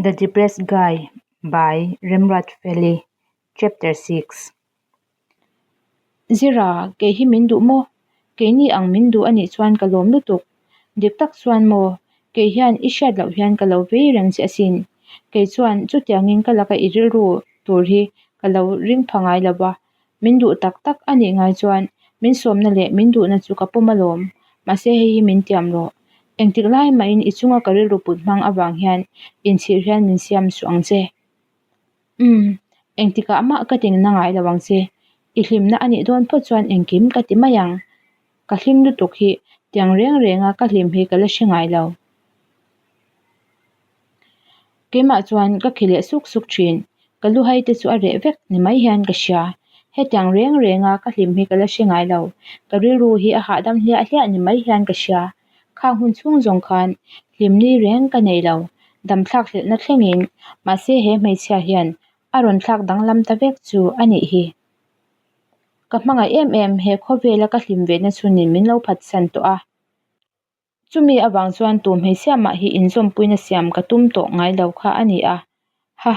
The Depressed Guy by Remruatfeli Chapter 6 Zira, kei hi min duh maw? Keini ang min duh anih chuan ka lawm lutuk. Dik tak chuan maw, kei hian i hriat loh hian ka lo vei reng che asin. Kei chuan chutiangin ka laka i rilru tur hi ka lo ring pha ngai lo va, Min duh tak tak a nih ngai chuan min sawmna leh min duhna chu ka pawm alawm. Mahse hei hi min tiam rawh. Engtik lai mahin i chunga ka rilru put hmang avang hian inchhir hian min siam suh ang che. Umm, engtikah mah ka tingna ngai lo ang che. I hlimna a nih dawn phawt chuan engkim ka ti mai ang. Ka hlim lutuk hi tiang reng renga ka hlim hi ka la hre ngai lo. Keimah chuan ka khi leh suk suk thin. Ka lu hai te chu a reh vek ni mai hian ka hria. Hetiang reng renga ka hlim hi ka la hre ngai lo. Ka rilru hi a hahdam hliah hliah ni mai hian ka hria. Khang hun chhung zawng khan hlim ni reng ka nei lo. Dam thlak hlelhna thlengin mahse he hmeichhia hian a rawn thlak danglam ta vek chu a nih hi. Ka hmangaih em em he khawvela ka hlim ve na chhunin min lo phatsan tawh a. Chumi avang chuan tu hmeichhia mah hi inzawmpuina siam ka tum tawh ngai lo kha a ni a. Ha,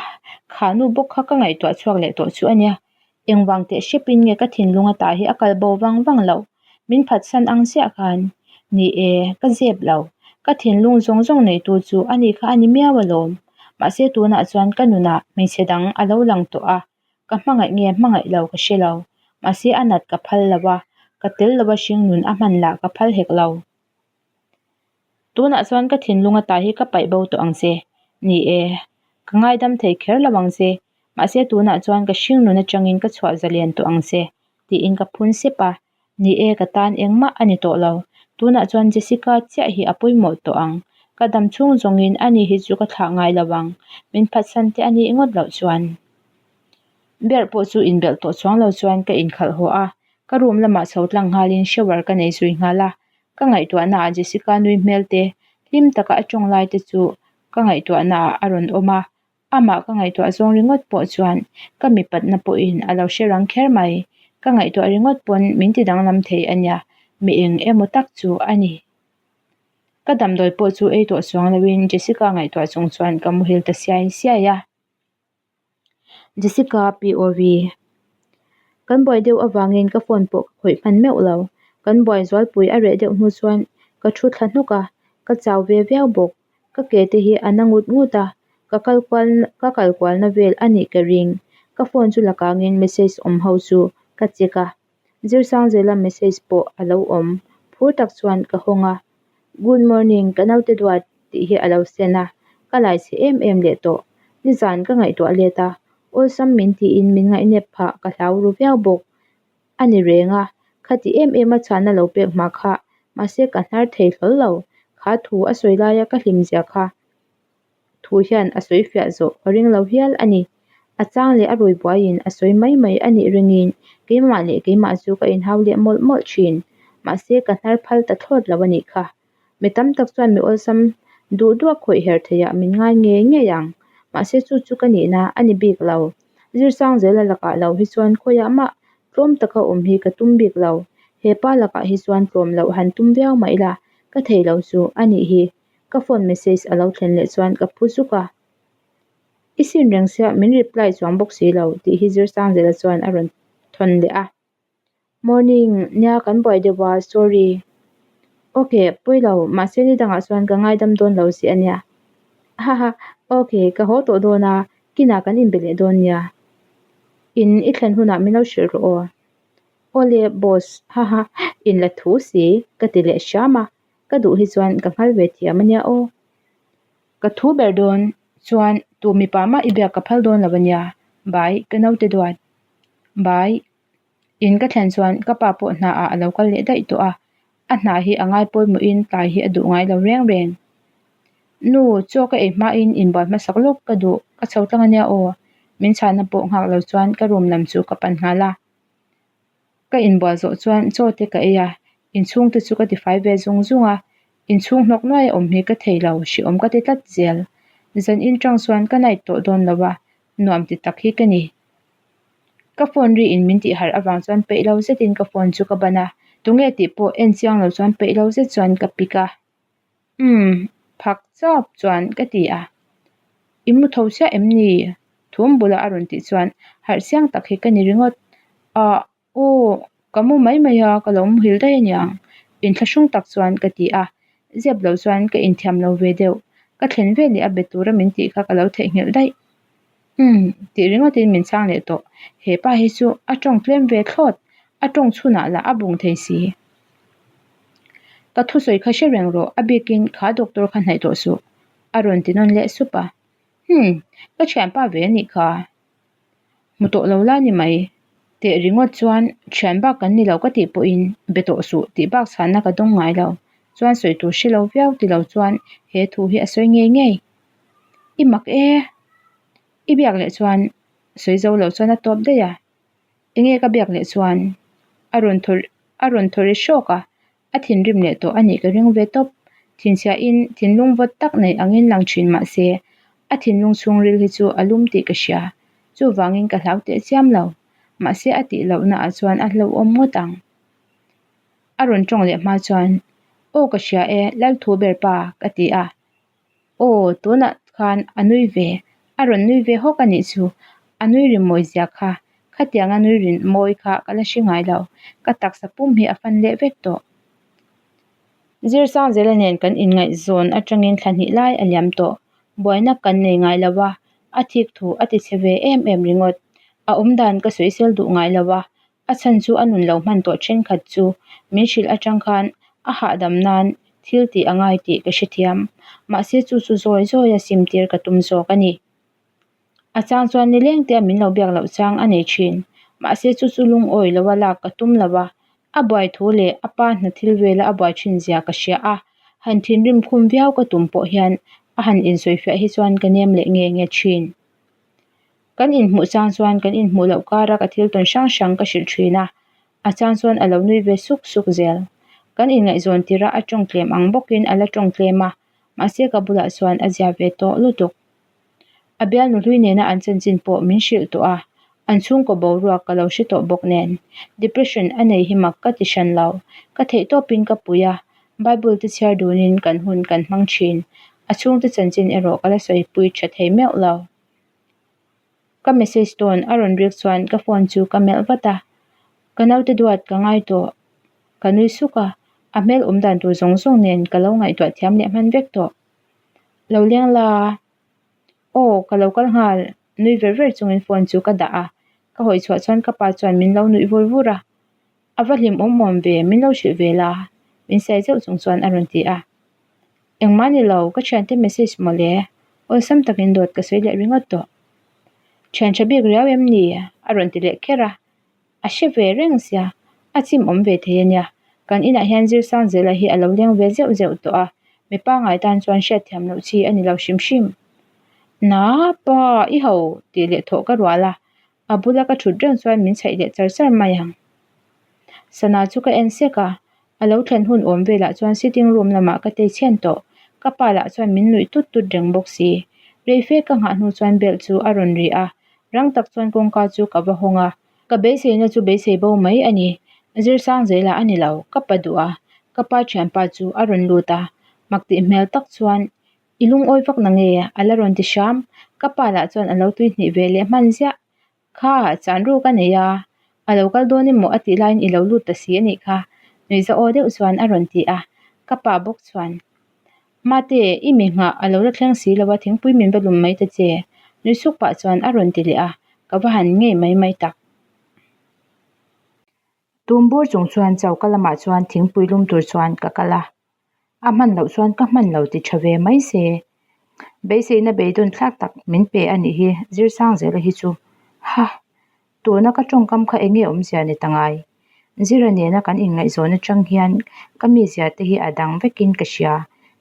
kha nu bawk kha ka ngaihtuah chhuak leh tawh chu a nia. Engvang teh hrepin nge ka thinlung ata hi a kal bo vang vang loh? Min phatsan ang chiah khan. Ni e, ka zep lo. Ka thinlung zawng zawng neitu chu a ni kha a ni miau alawm. Mahse tunah chuan ka nunah hmeichhe dang a lo lang tawh a. Ka hmangaih nge hmangaih lo ka hre lo. Mahse a nat ka phal lo a, ka tel lo a hring nun a hman lah ka phal hek lo. Tunah chuan ka thinlung ata hi ka paih bo tawh ang che. Ni e, ka ngaidam thei kher lo ang che. Mahse tunah chuan ka hring nun atangin ka chhuah zalian tawh ang che, tiin ka phun sep a. Ni e, ka tan engmah a ni tawh lo. Tunah chuan Jessica chiah hi a pawimawh tawh ang. Ka dam chhung zawngin ani hi chu ka thlah ngai lo ang. Min phatsan te a nih ngawt loh chuan. Ber pawh chu inbelh tawh chuang lo chuan ka inkhalh haw a. Ka room lamah chho tlang nghalin shower ka nei zui nghal a. Ka ngaihtuahnaah Jessica nui hmel te, hlim taka a tawng lai te chu ka ngaihtuahnaah a rawn awm a. Amah ka ngaihtuah zawng ringawt pawh chuan ka mipatna pawhin a lo hre rang kher mai. Ka ngaihtuah ringawt pawn min ti danglam thei a nia, mi eng emaw tak chu a ni. Ka damdawi pawh chu ei tawh chuang loin Jessica ngaihtuah chung chuan ka muhil ta siai siai a. Jessica POV Kan buai deuh avangin ka phone pawh ka khawih hman meuh lo. Kan buai zualpui a reh deuh hnu chuan ka thu thla hnuk a, ka chau ve viau bawk. Ka ke te hi a na ngut ngut a, ka kal kual ka kal kualna vel a nih ka ring. Ka phone chu la kangin message awm ho chu ka check a. Zirsangzela message pawh a lo awm. Phur tak chuan ka hawng a, Good morning ka naute duat tih hi a lo sen a, ka lai chhe em em leh tawh. Nizan ka ngaihtuah let a, awlsam min tiin min ngaihnep phah ka hlau ru viau bawk. A ni reng a, khati em em a chhana lo pek hma kha, mahse ka hnar thei hlawl lo. Kha thu a sawi laia ka hlim zia kha thu hian a sawi fiah zawh ka ring lo hial a ni. A chang leh a rui buaiin a sawi mai mai a nih ringin keimah leh keimah chu ka inhau leh mawlh mawlh thin. Mahse ka hnar phal ta thlawt lo a nih kha. Mi tam tak chuan mi awlsam duh duah khawih her theiah min ngai ngei ngei ang. Mahse chu chu ka nihna a ni bik lo. Zirsang zela lakah lo hi chuan khawiah mah tlawm taka awm hi ka tum bik lo. He pa lakah hi chuan tlawm loh han tum viau mah ila ka thei lo chu a nih hi. Ka phone message a lo thlen leh chuan ka phu zuk a. I sin reng sia min reply chuang bawk si lo tih hi Zirsangzela chuan a rawn thawn leh a. Morning, nia kan buai deuh a, sorry. Ok, pawi lo, mahse ni dangah chuan ka ngaidam dawn lo si a nia. Haha, ok, ka haw tawh dawn a, kinah kan inbe leh dawn nia. In i thlen hunah min lo hrilh rawh aw. Awle boss, haha, in la thu si, ka ti leh hram a. Ka duh hi chuan ka nghal ve thiam a nia aw. Ka thu ber dawn chuan tu mipa mah i biak ka phal dawn lo a nia. Bye, ka naute duat. Bye. In ka thlen chuan ka pa pawh hna ah a lo kal leh daih tawh a, a hna hi a ngai pawimawhin tlai hi a duh ngai lo reng reng. Nu, chaw ka ei hmain inbual hmasak lawk ka duh, ka chho tlang a nia aw. Min chhahna pawh nghak lo chuan ka room lam chu ka pan nghal a. Ka inbual zawh chuan chaw te ka ei a, inchhung te chu ka tifai ve zung zung a, inchhung hnawk nuai a awm hi ka thei lo, hrehawm ka ti tlat zel. Zan in tang chuan ka night tawh dawn lo a, nuam ti tak hi ka ni. Ka phone ri in min tih harh avang chuan peih lo zetin ka phone chu ka ban a, tunge tih pawh en chiang lo chuan peih lo zet chuan ka pick a. Umm, phak chawp chuan ka ti a. I mu tho chiah em ni? Thum bula a rawn tih chuan harh chiang tak hi ka ni ringawt. Ahh aw, ka mu mai mai a, ka lo muhil daih aniang inthlahrung tak chuan ka ti a. Zep lo chuan ka inthiam lo ve deuh. Ka thlen veleh a be tura min tih kha ka lo theihnghilh daih. Umm tih ringawtin min chhang leh tawh. He pa hi chu a tawng tlem ve thlawt, a tawng chhunah lah a bung thei si. Ka thusawi kha hre reng rawh, a bikin kha doctor kha hnaih tawh suh a rawn ti nawn leh sup a. Umm ka thianpa ve a nih kha. Hmu tawh lo la ni mai. Teh ringawt chuan thian bak kan ni lo ka tih pawhin be tawh suh tih bak chhanna ka dawng ngai lo. Chuan sawi tur hre lo viau ti lo chuan he thu hi a sawi ngei ngei. I mak e. I biak leh chuan sawi zo lo chuan a tawp daih a. Enge ka biak leh chuan a rawn thaw a rawn thaw ri hrawk a. A thinrim leh tawh a nih ka ring ve tawp. Thinchhiahin thinlung vawt tak nei angin lang thin mah se, a thinlung chhungril hi chu a lum tih ka hria. Chuvangin ka hlau teh chiam lo. Mahse a tih lohnaah chuan a hlauhawm ngawt ang. A rawn tawng leh hma chuan, Aw ka hria e, Lalthu ber pa, ka ti a. Aw, tunah khan a nui ve, a rawn nui ve hawk a nih chu. A nui ri mawi zia kha, khatianga nui ri mawi kha ka la hre ngai lo, ka taksa pum hi a fan leh vek tawh. Zirsangzela nen kan inngaihzawn atangin thla hnih lai a liam tawh, buaina kan nei ngai lo a, a thik thu a ti chhe ve em em ringawt. A awmdan ka sawisel duh ngai lo a, A chhan chu a nun lo hman tawh thenkhat chu min hrilh atang khan a hahdam nan thil tih a ngai tih ka hrethiam. Mahse chu chu zawi zawi a sim tir ka tum zawk a ni. A chang chuan nileng te a min lo biak loh chang a nei thin. Mahse chu chu lungawi lo a lak ka tum lo a, a buai thu leh a pa hna thil vela a buai thin zia ka hria a, han thinrim khum viau ka tum pawh hian a han insawifiah hi chuan ka nem leh nge nge thin. Kan inhmuh chang chuan kan inhmuh loh kara ka thil tawn hrang hrang ka hrilh thin a, a chang chuan a lo nui ve suk suk zel. Kan inngaihzawn tirh a a tawng tlem ang bawkin a la tawng tlem a, mahse ka bulah chuan a zia ve tawh lutuk. A bialnu hlui nena an chanchin pawh min hrilh tawh a, an chhungkaw boruak ka lo hre tawh bawk nen. Depression a nei hi mak ka ti hran lo, ka theihtawpin ka pui a, Bible te chhiar dunin kan hun kan hmang thin. A chhungte chanchin erawh ka la sawipui tha thei meuh lo. Ka message tawn a rawn rik chuan ka phone chu ka melh vat a, ka naute duat ka ngai tawh. Ka nui suk a, a hmel awm dan tur zawng zawng nen ka lo ngaihtuah thiam leh hman vek tawh. Lo leng la, aw ka lo kal nghal nui ver ver chungin phone chu ka dah a, ka hawi chhuah chuan ka pa chuan min lo nuih vur vur a, a va hlim awm awm ve min lo hrilh ve la min sai zeuh chung chuan a rawn ti a. Engmah ni lo, ka thiante message mawle, awlsam takin dawt ka sawi leh ringawt tawh. Thian tha bik riau em ni? a rawn ti leh kher a, a hre ve reng sia, a chim awm ve thei ania, kan inah hian Zirsangzela hi a lo leng ve zeuh zeuh tawh a, mi pangngai tan chuan hriatthiam loh chi a ni lo hrim hrim. Na pa i ho tih leh thawh ka rual a, A bula ka thut reng chuan min chhaih leh char char mai ang. Sana chu ka en sek a, a lo thlen hun awm velah chuan sitting room lamah ka tei chhen tawh. Ka pa lah chuan min nuih tut tut reng bawk si. Rei fe ka nghah hnu chuan bell chu a rawn ri a, rang tak chuan kawngka chu ka va hawng a. Ka beiseina chu beisei bo mai a ni. Zirsang zelah a ni lo, ka pa duh a, ka pa thianpa chu a rawn lut a, mak tih hmel tak chuan I lungawi vak na nge? A la rawn ti hram. Ka pa lah chuan a lo tui hnih ve leh hman ziah. Kha, chan ruk a nei a, a lo kal dawn emaw a tih laiin i lo lut ta si a nih kha, nuihza aw deuh chuan a rawn ti a. Ka pa bawk chuan, Mate, i mi nghah a lo la thleng si lo a, thingpui min va lum mai ta che, nui suk pah chuan a rawn ti leh a, ka va han ngei mai mai tak. Tum bur chung chuan choka lamah chuan thingpui lum tur chuan ka kal a. A hman loh chuan ka hman lo ti tha ve mai se. Beiseina beidawn thlak tak min pe a nih hi Zirsangzela hi chu. Ha! Tuna ka tawngkam kha enge awmzia ni ta ngai? Zira nena kan inngaihzawn atang hian ka mizia te hi a dang vekin ka hria.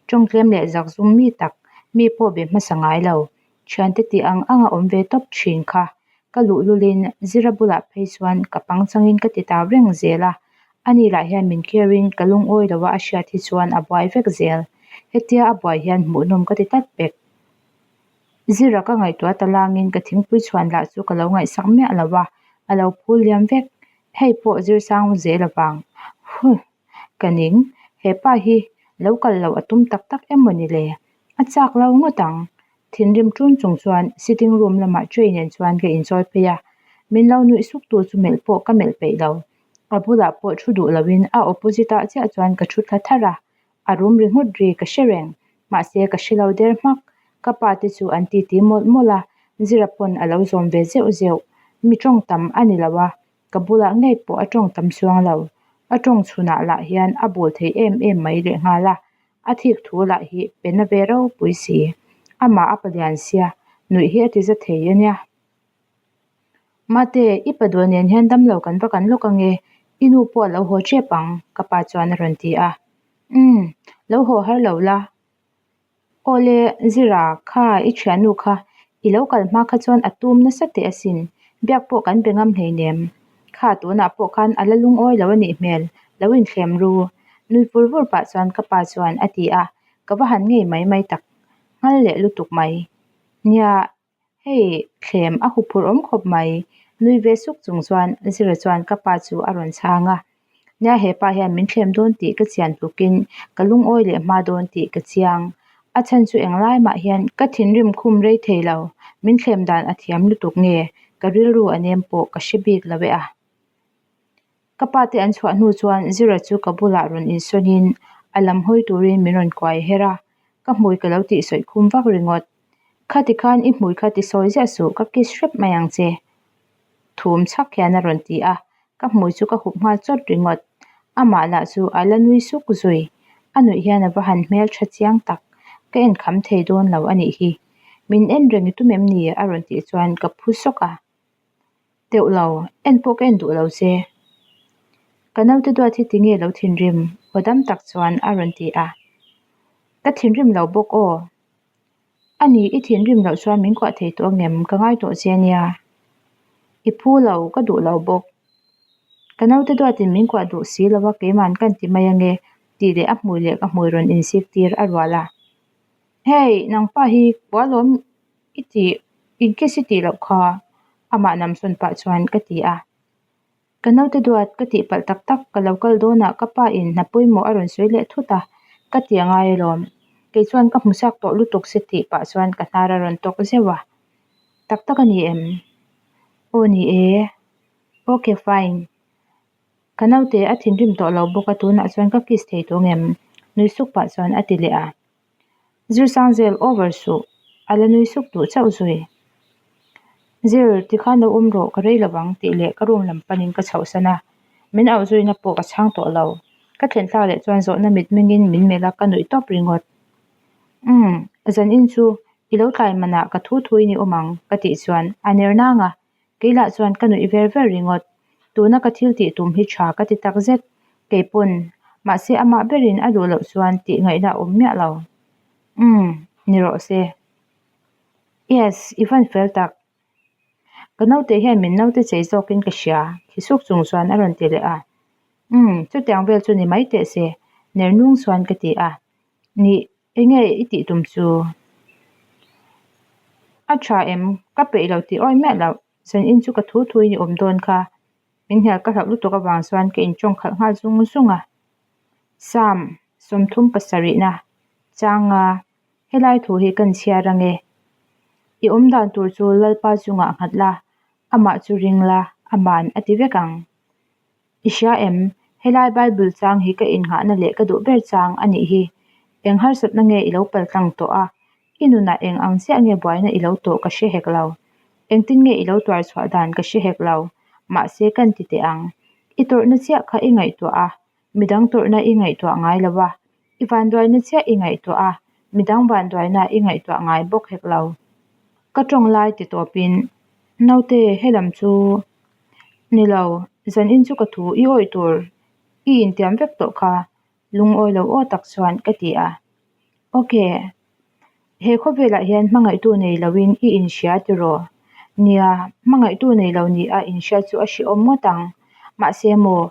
Tawngtlem leh zakzum mi tak, mi pawh be hmasa ngai lo. Thiante tih ang anga awm ve tawp thin kha. Ka luhlulin Zira bulah phei chuan ka pangchangin ka ti tau reng zel a, ani lah hian min care-in ka lungawi lo a a hriat hi chuan a buai vek zel. Hetia a buai hian hmuhnawm ka ti tlat pek. Zira ka ngaihtuah ta langin ka thingpui chhuan lah chu ka lo ngaihsak miah lo a, a lo phul liam vek. Hei pawh Zirsang zel avang. Huh! Ka ning, hepa hi lo kal loh a tum tak tak em maw ni le? A chak lo ngawt ang. Thinrim ṭun chung chuan sitting room lamah tray nen chuan ka inchawi phei a, min lo nuih suk tu chu melh pawh ka melh peih lo. A bulah pawh thu duh loin a opposite ah chiah chuan ka thu thla tharh a, a rum ri nghut ri ka hre reng. Mahse ka hre lo der hmak. Ka pa te chu an titi mawlh mawlh a, Zira pawn a lo zawm ve zeuh zeuh. Mi tawng tam a ni lo a, Ka bulah ngei pawh a tawng tam chuang lo. A tawng chhunah lah hian a bul thei em em mai lehnghal a, a thik thu lah hi pe na ve ropui si. Amah a palian sia, nuih hi a ti za thei a nia. Mate, i pa duah nen hian damlo kan va kan lawk ange, i nu pawh a lo haw tep ang, ka pa chuan a rawn ti a. Umm, lo haw har lo la. Awle, Zira, kha i thiannu kha i lo kal hma kha chuan a tum nasa teh asin, biak pawh kan be ngam hleinem. Kha tunah pawh khan a la lungawi lo a nih hmel, lo inthlem ru. Nui vur vur pah chuan ka pa chuan a ti a, ka va han ngei mai mai tak nghal leh lutuk mai. Nia, Hei, thlem a huphurh awm khawp mai. Nui ve suk chung chuan Zira chuan ka pa chu a rawn chhang a. Nia he pa hian min thlem dawn tih ka chian tlukin ka lungawi leh hma dawn tih ka chiang. A chhan chu englai mah hian ka thinrim khum rei thei lo. Min thlem dan a thiam lutuk nge ka rilru a nem pawh ka hre bik lo e a. Ka pa te an chhuah hnu chuan Zira chu ka bulah rawn insawnin a lam hawi turin min rawn kuai her a, ka hmui ka lo tihsawi khum vak ringawt. Khati khan i hmui kha tisawi ziah suh, ka kiss hrep mai ang che thum chhak hian a rawn ti a, ka hmui chu ka hup nghal chawt ringawt. Amah lah chu a la nui suk zui, a nuih hian a va han hmel tha chiang tak, ka en kham thei dawn lo a nih hi. Min en reng i tum em ni? a rawn tih chuan ka phu sawk a. Teuh lo, en pawh ka en duh lo che. Ka naute duat hi tinge lo thinrim? aw dam tak chuan a rawn ti a. Ka thinrim lo bawk aw. A ni, i thinrim loh chuan min kuah thei tawh angem? Ka ngai tawh che ania. I phu lo, ka duh lo bawk. Ka naute duatin min kuah duh si lo a, keiman kan ti mai ange tih leh a hmui leh ka hmui rawn insik tir a rual a. Hey, nangpa hi kualawm i tih in kiss i tih loh kha amah namsawn pah chuan ka ti a. Ka naute duat ka tih palh tak tak ka lo kal dawnah ka pa in hna pawimawh a rawn sawi leh thut a, ka ti a ngai alawm. Kei chuan ka hmu chak tawh lutuk se tih pah chuan ka hnar a rawn tawk zeuh a. Tak tak a ni em? Aw ni e. Ok fine. Ka naute a thinrim tawh lo bawk a tunah chuan ka kiss thei tawh ngem? Nui suk pah chuan a ti leh a. Zirsangzel over suh, a la nui suk duh chauh zui. Zir, tikhan lo awm rawh, ka rei lo ang tih leh ka room lam panin ka chhohsan a. Min auh zuina pawh ka chhang tawh lo. Ka thlen thlak leh chuan zawhna mitmengin min melh a, ka nuih tawp ringawt. Umm, zanin chu i lo tlai manah ka thu thuin i awm ang ka tih chuan a ner nang a. Kei lah chuan ka nuih ver ver ringawt. Tuna ka thil tih tum hi tha ka ti tak zet. Kei pawn, mahse amah berin a duh loh chuan tih ngaihna a awm miah lo. Umm, ni rawh se. Yes, i van fel tak. Ka naute hian min naute chei zawkin ka hria, thi suk chung chuan a rawn ti leh a. Umm, chutiang vel chu ni mai teh se, ner nung chuan ka ti a. Nih, Enge i tih tum chu? A tha em? Ka peih lo tih awi miah loh. Zanin chu ka thu thuin i awm dawn kha. Min hnial ka hlauh lutuk avang chuan ka intawng khalh nghal zung zung a. Sam, 30 pasarihna, Changa, helai thu hi kan chhiar ange. I awm dan tur chu Lalpa chungah nghat la, amah chu ring la, aman a ti vek ang. I hria em? Helai Bible chang hi ka innghahna leh ka duh ber chang a nih hi. Eng harsatna nge i lo pal tlang tawh a? I nunah eng ang chiah nge buaina i lo tawh ka hre hek lo. Engtin nge i lo tuar chhuah dan ka hre hek lo. Mahse kan ti teh ang. I tawrhna chiah kha i ngaihtuah a, midang tawrhna i ngaihtuah ngai lo a. I vanduaina chiah i ngaihtuah a, midang vanduaina i ngaihtuah ngai bawk hek lo. Ka tawng lai ti tawpin, Naute, helam chu Ni lo, zanin chu ka thu i awih tur i intiam vek tawh kha, lungawi lo aw tak chuan ka ti a. Ok, he khawvelah hian hmangaihtu nei loin i inhria tiraw? Nia, hmangaihtu nei lo nia inhria chu a hrehawm ngawt ang. Mahse maw,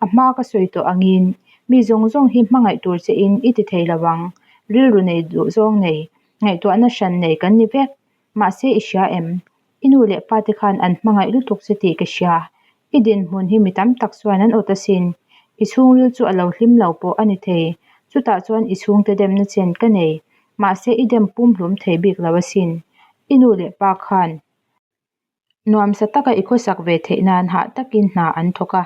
a hma ka sawi tawh angin mi zawng zawng hi hmangaih tur chein i ti thei lo ang, rilru nei duh zawng nei, ngaihtuahna hran nei kan ni vek. Mahse i hria em? I nu leh pa te khan an hmangaih lutuk che tih ka hria. I dinhmun hi mi tam tak chuan an awt asin. I chhungril chu a lo hlim lo pawh a ni thei. Chutah chuan i chhungte demna chen ka nei. Mahse i dem pumhlum thei bik lo asin. I nu leh pa khan nuamsa taka i khawsak ve theih nan hah takin hna an thawk a,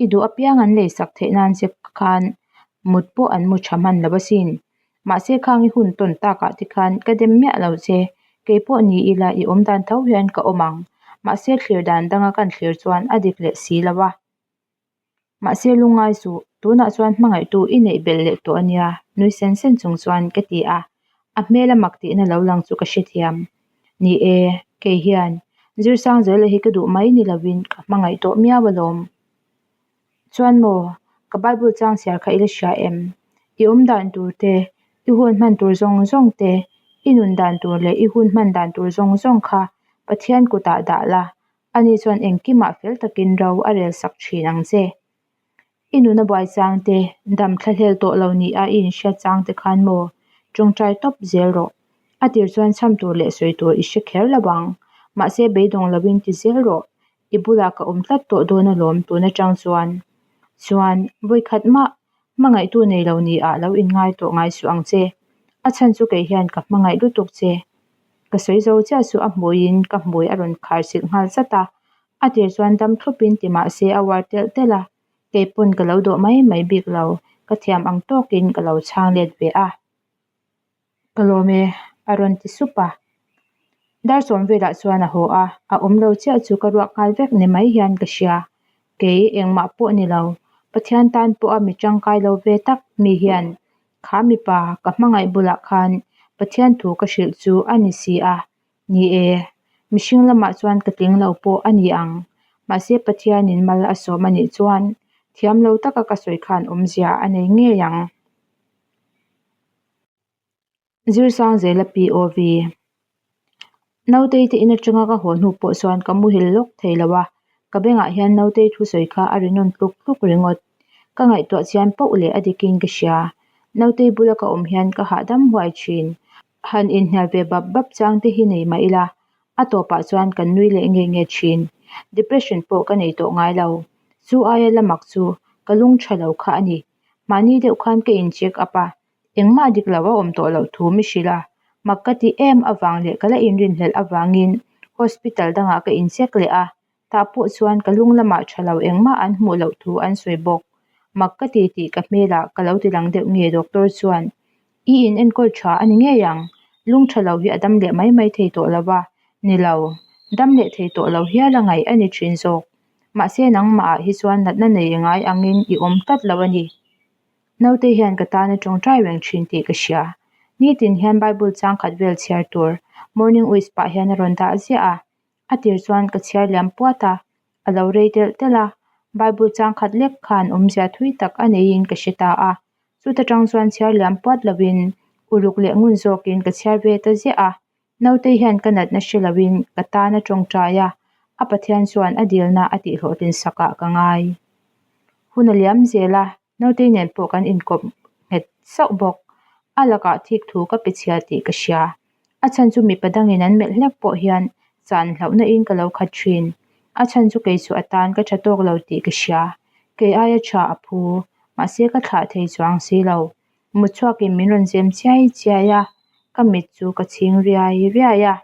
i duh apiang an leisak theih nan che khan mut pawh an mu tha hman lo asin. Mahse khang i hun tawn takah te khan ka dem miah lo che, kei pawh ni ila i awm dan tho hian ka awm ang. Mahse thlir dan danga kan thlir chuan a dik leh si lo a. Mahse lungngai suh, tunah chuan hmangaihtu i neih belh leh tawh a nia, nui sen sen chung chuan ka ti a, a hmel a mak tihna lo lang chu ka hrethiam. Ni e, kei hian Zirsangzela hi ka duh mai ni lovin ka hmangaih tawh miau alawm. Chuan maw, ka Bible chang chhiar kha i la hria em? I awm dan tur te, i hun hman tur zawng zawng te, i nun dan tur leh i hun hman dan tur zawng zawng kha Pathian kutah dah la, Ani chuan engkimah fel takin ro a rel sak thin ang che. I nuna buai chang te, dam thlahlel tawh lo nia i inhriat chang te khan maw tawngtai tawp zel rawh. A tir chuan chham tur leh sawi tur i hre kher lo ang. Mahse beidawng loin ti zel rawh. I bulah ka awm tlat tawh dawn alawm tun atang chuan. Chuan, vawikhat mah hmangaihtu nei lo nia lo inngai tawh ngai suh ang che. A chhan chu kei hian ka hmangaih lutuk che. Ka sawi zo chiah chu a hmuiin ka hmui a rawn khar chilh nghal zat a, a tir chuan dam thlupin ti mah se a uar telh telh a, kei pawn ka lo dawh mai mai bik lo, ka thiam ang tawkin ka lo chhang let ve a. Ka lawm e, a rawn ti sup a. Dar sawm velah chuan a haw a, a awm lo chiah chu ka ruak nghal vek ni mai hian ka hria. Kei engmah pawh ni lo, Pathian tan pawha mi tangkai lo ve tak mi hian Kha mipa ka hmangaih bulah khan Pathian thu ka hrilh chu a ni si a, ni e, mihring lamah chuan ka tling lo pawh a ni ang. Mahse Pathianin mal a sawm a nih chuan thiam lo taka ka sawi khan awmzia a nei ngei ang. Zirsangzela POV. Nautei te in atanga ka haw hnu pawh chuan ka muhil lawk thei lo a, ka bengah hian Nautei thusawi kha a ri nawn tluk tluk ringawt. Ka ngaihtuah chian poh leh a dikin ka hria. Nautei bula ka awm hian ka hahdam huai thin. Han inhnial ve bap bap chang te hi nei mah ila, a tawpah chuan kan nui leh nge nge thin. Depression pawh ka nei tawh ngai lo. Chu aia la mak chu ka lung tha lo kha a ni. Mahni deuh khan ka in check up a, Engmah dik lo a awm tawh loh thu mi hrilh a, mak ka ti em avang leh ka la inrinhlelh avangin hospital dangah ka incheck leh a, tah pawh chuan ka lung lamah tha lo engmah an hmuh loh thu an sawi bawk. Mak ka ti tih ka hmelah ka lo ti lang deuh nge doctor chuan I in enkawl tha a ni ngei ang, lung tha lo hi a dam leh mai mai thei tawh lo va, ni lo, dam leh thei tawh lo hial a ngaih a ni thin zawk. Mahse nangmahah hi chuan natna nei ngai angin i awm tlat lo a ni. Naute hian ka tan a tawngtai reng thin tih ka hria. Nitin hian Bible chang khat vel chhiar tur morning wish pah hian a rawn dah ziah a. A tir chuan ka chhiar liam puat a, a lo rei telh telh a. Bible chang khat lek khan awmzia thui tak a neiin ka hre ta a. Chuta tang chuan chhiar liam puat lovin uluk leh ngun zawkin ka chhiar ve ta ziah a. Naute hian ka natna hre loin ka tan a tawngtai a, a Pathian chuan a dilna a tihhlawhtlin sakah ka ngai. Hun a liam zel a. Nautei nen pawh kan inkawp nghet sauh bawk. A lakah thik thu ka pe chhia tih ka hria. A chhan chu mipa dangin an melh hlek pawh hian chan hlauhna in ka lo khat thin. A chhan chu kei chu a tan ka tha tawk lo tih ka hria. Kei aia tha a phu. Mahse ka thlah thei chuang si lo. Mutchhuakin min rawn zem chiai chiai a, ka mit chu ka chhing riai riai a.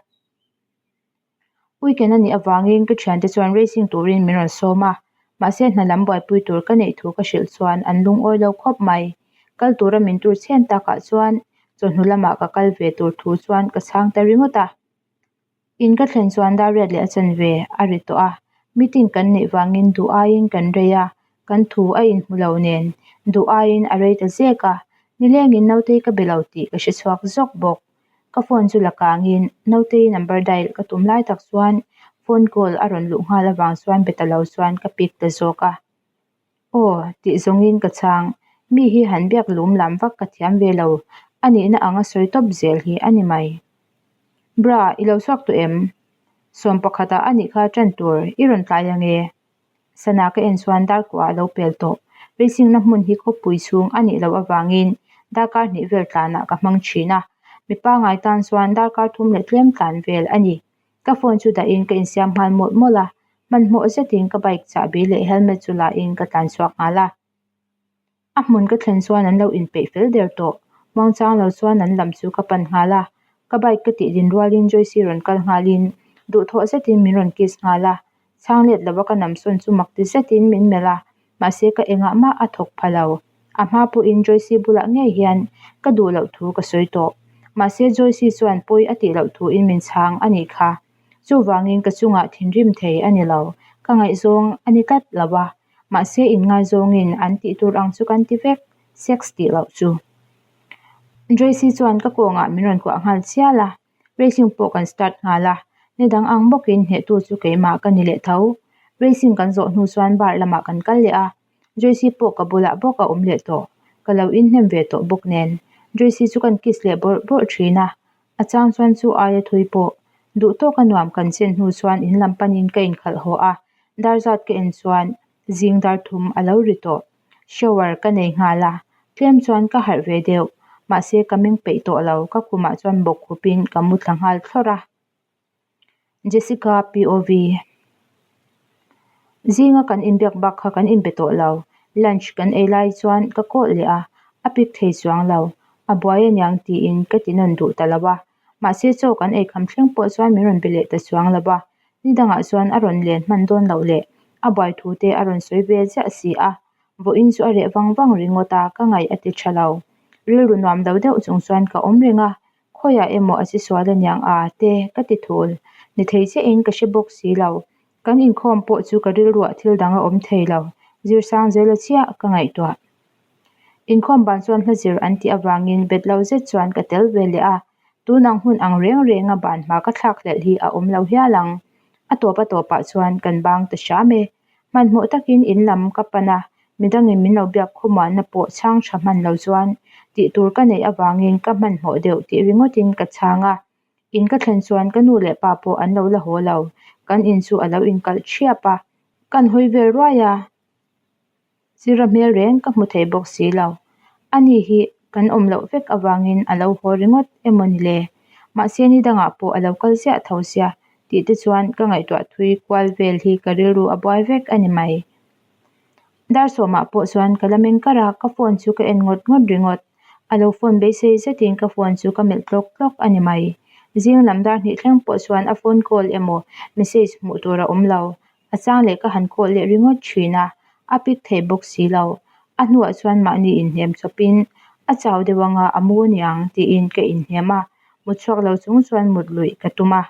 Weekend a nih avangin ka thiante chuan racing turin min rawn sawm a, mahse hna lam buaipui tur ka neih thu ka hrilh chuan an lungawi lo khawp mai. Kal tura min tur chhen takah chuan chawhnu lamah ka kal ve tur thu chuan ka chhang ta ringawt a. In ka thlen chuan dar riat leh a chanve a ri tawh a, meeting kan neih vangin duh aiin kan rei a, kan thu a inhmu lo nen duh aiin a rei ta zek a, nilengin nautei ka be lo tih ka hre chhuak zawk bawk. Ka phone chu la kangin Nautei number dial ka tum lai tak chuan phone call a rawn luh nghal avang chuan be ta lo chuan ka pick ta zawk a. Aw tih zawngin ka chhang, mi hi han biak lum lam vak ka thiam ve lo, a nihna anga sawi tawp zel hi a ni mai. Bra, i lo chhuak tawh em? Sawm pakhatah a nih kha ṭan tur, i rawn tlai ange. Sana ka en chuan darkuah a lo pel tawh. Racing-na hmun hi khawpui chhung a nih loh avangin darkar hnih vel tlanah ka hmang thin a. Mi pangngai tan chuan darkar thum leh tlem tlan vel a ni. Ka phone chu dahin ka insiam nghal mawlh mawlh a, hmanhmawh zetin ka bike chahbi leh helmet chu lahin ka tlan chhuak nghal a. A hmun ka thlen chuan an lo inpeih fel der tawh. Muangchang lo chuan an lam chu ka pan nghal a, ka bike ka tih din rualin Joysie rawn kal nghalin duhthawh zetin min rawn kiss nghal a, chhang let lova ka namsawn chu mak ti zetin min melh a, mahse ka engah mah a thawk pha lo. A hma pawhin Joysie bulah ngei hian ka duh loh thu ka sawi tawh. Mahse Joysie chuan pawi a tih loh thuin min chhang a nih kha. Chuvangin ka chungah thinrim thei a ni lo, ka ngaihzawng a ni tlat lo a. Mahse inngaizawngin an tih tur ang chu kan ti vek, sex tih loh chu. Joysie chuan ka kawngah min rawn kuah nghal chial a, racing pawh kan start nghal a, nidang ang bawkin hnehtu chu keimah ka ni leh tho. Racing kan zawh hnu chuan bar lamah kan kal leh a, Joysie pawh ka bulah bawk a awm leh tawh, ka lo inhnem ve tawh bawk nen. Joysie chu kan kiss leh bawrh bawrh thin a, A chang chuan chu aia thui pawh duh tawka nuam kan chen hnu chuan in lam panin ka inkhalh haw a, dar zat ka en chuan zing dar thum a lo ri tawh. Shower ka nei nghal a, tlem chuan ka harh ve deuh, mahse ka meng peih tawh lo, ka khumah chuan bawk khupin ka mu thla nghal thlawrh a. Jessica POV. Zinga kan inbiak bak kha kan inbe tawh lo. Lunch kan ei lai chuan ka call leh a, a pick thei chuang lo. A buai aniang tiin ka ti nawn duh ta lo a. Mahse chaw kan ei kham thleng pawh chuan min rawn be leh ta chuang lo a. Ni dangah chuan a rawn len hman dawn loh leh a buai thu te a rawn sawi ve ziah si a. Vawiin chu a reh vang vang ringawt a, ka ngaih a ti tha lo. Rilru nuam lo deuh chung chuan ka awm reng a, Khawiah emaw a chi sual aniang a te ka ti thul. Ni thei chiahin ka hre bawk si lo. Kan inkhawm pawh chu ka rilruah thil dang a awm thei lo. Zirsang zela chiah ka ngaihtuah. Inkhawm ban chuan hla zir an tih avangin bet lo zet chuan ka tel ve leh a. Tun ang hun ang reng renga ban hma ka thlak hlelh hi a awm lo hial ang. A tawp a tawpah chuan kan bang ta hram e. Hmanhmawh takin in lam ka pan a, midangin min lo biak khawmuanna pawh chhang tha hman lo chuan tih tur ka neih avangin ka hmanhmawh deuh tih ringawtin ka chhang a. In ka thlen chuan ka nu leh pa pawh an lo la haw lo, kan in chu a lo inkalh thiap a, kan hawi vel ruai a. Zira hmel reng ka hmu thei bawk si lo. Ani hi kan awm loh vek avangin a lo haw ringawt emaw ni le? Mahse ni dangah pawh a lo kal ziah tho sia tih te chuan ka ngaihtuah thui kual vel hi ka rilru a buai vek a ni mai. Dar sawmah pawh chuan ka la meng kar a, ka phone chu ka en ngawt ngawt ringawt. A lo phone beisei zetin ka phone chu ka melh tlawk tlawk a ni mai. Zing lam dar hnih thleng pawh chuan a phone call emaw message hmuh tur a awm lo. A chang leh ka han call leh ringawt thin a, a pick thei bawk si lo. A hnuah chuan mahni inhnem chawpin a chau deuh anga a mu aniang tiin ka inhnem a, mut chhuak lo chung chuan mut luih ka tum a.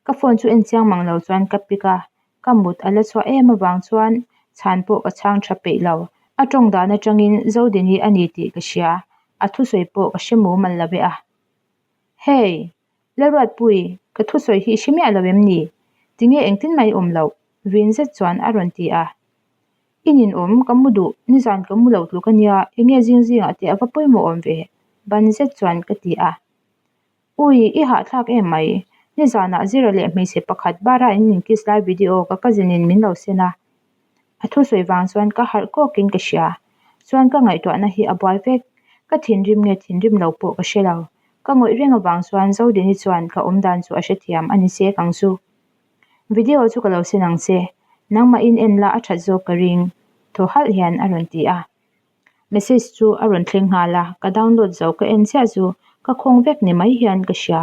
Ka phone chu en chiang mang lo chuan ka pick a, ka mut a la chhuah em avang chuan chhan pawh ka chhang tha peih lo. A tawng dan atangin Zodini a ni tih ka hria, a thusawi pawh ka hre mumal lo e a. Hey! Lalruatpui, ka thusawi hi i hre miah lo em ni? Tinge engtin mai awm loh? Vin zet chuan a rawn ti a. I ninawm, ka mu duh, nizan ka mu lo tluk a nia, enge zing zingah te a va pawimawh awm ve? Ban zet chuan ka ti a. Ui, i hahthlak em mai. Nizanah Zira leh hmeichhe pakhat bara in min kiss lai video ka cousin in min lo send a. A thusawi vang chuan ka harh kawkin ka hria. Chuan ka ngaihtuahna hi a buai vek. Ka thinrim nge thinrim lo pawh ka hre lo. Ka ngawih reng avang chuan Zodini chuan ka awmdan chu a hrethiam a ni chek ang chu. Video chu ka lo send ang che. Nangmahin en la a that zawk ka ring. Thaw halh hian a rawn ti a. Message chu a rawn thleng nghal a, ka download zo ka en chiah chu ka khawng vek ni mai hian ka hria.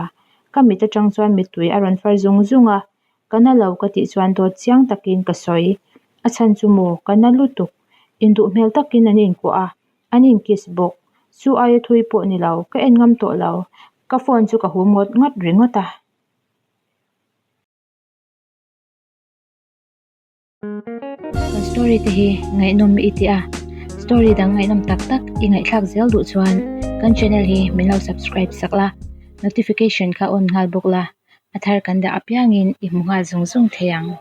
Ka mit atang chuan mittui a rawn far zung zung a, ka na lo ka tih chuan dawt chiang takin ka sawi. A chhan chu maw, ka na lutuk. Induh hmel takin an inkuah a, an inkiss bawk. Chu aia thui pawh ni lo, ka en ngam tawh lo. Ka phone chu ka hum ngawt ngawt ringawt a. Kan story te hi ngaihnawm i ti a, story dang ngaihnawm tak tak i ngaihthlak zel duh chuan kan channel hi min lo subscribe sak la, notification kha on nghal bawk la, a thar kan dah apiangin i hmu nghal zung zung thei ang.